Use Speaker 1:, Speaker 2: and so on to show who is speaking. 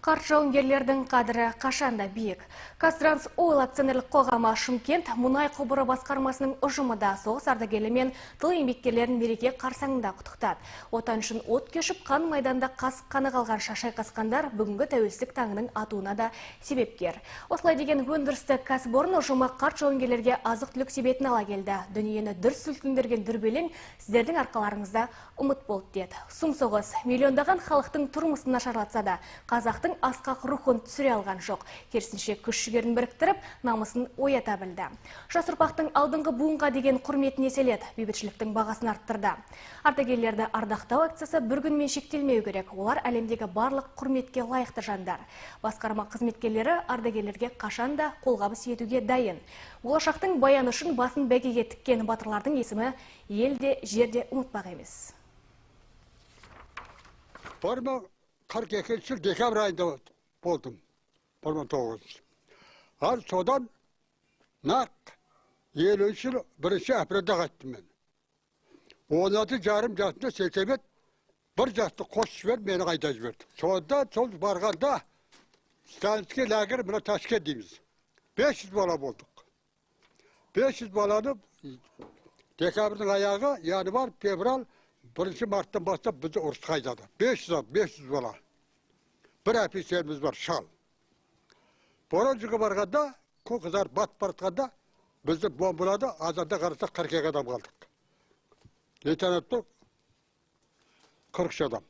Speaker 1: Қарт жауынгерлердің қадірі қашанда биік. КазТранс Ойл акционерлік қоғамы Шымкент мұнай құбыры басқармасының ұжымы да соғыс ардагері мен тыл еңбеккерлерін мереке қарсаңында құттықтады. Отан үшін от кешіп, қан майданда қасық қаны қалғанша шайқасқандар бүгінгі тәуелсіздік таңының атуына да себепкер. Осылай деген өндірістік кәсіпорын ұжымы қарт жауынгерлерге азық-түлік себетін ала келді. «Дүниені дүр сілкіндірген дүрбелең сіздердің арқаларыңызда ұмыт болды», – деді. Сұм соғыс миллиондаған халықтың тұрмысын нашарлатса да, қазақтың асқақ рухын түсіре алған жоқ. Керісінше, күш жігерін біріктіріп, намысын оята білді. Жас ұрпақтың алдыңғы буынға деген құрметін еселеді, бейбітшіліктің бағасын арттырды. Ардагерлерді ардақтау акциясы бір күнмен шектелмеу керек. Олар әлемдегі барлық құрметке лайықты жандар. Басқарма қызметкерлері ардагерлерге қашанда қолғабыс етуге дайын. Болашақтың баяны үшін басын бәйгеге тіккен батырлардың есімі елде, жерде ұмытпақ емес.
Speaker 2: 1042 жыл декабрь айында болдым, 1900. Ал содан нақ 50 жыл 1 апрельде қайттым мен. 16,5 жасымда сельсовет бір жасты қосып жіберіп, мені қайта жіберді. Сонда сол барғанда сталинский лагерь, мына Ташкент дейміз, 500 бала болдық. 500 баланы декабрьдің аяғы, январь, февраль, 1 марттан бастап бізді ұрысқа айдады. 500, 500 бала, бір офицеріміз бар, шал. Воронежге барғанда, күн қызарып батып бара жатқанда бізді бомбалады. Азанда қарасақ, 42 адам қалдық, лейтенантты 43 адам.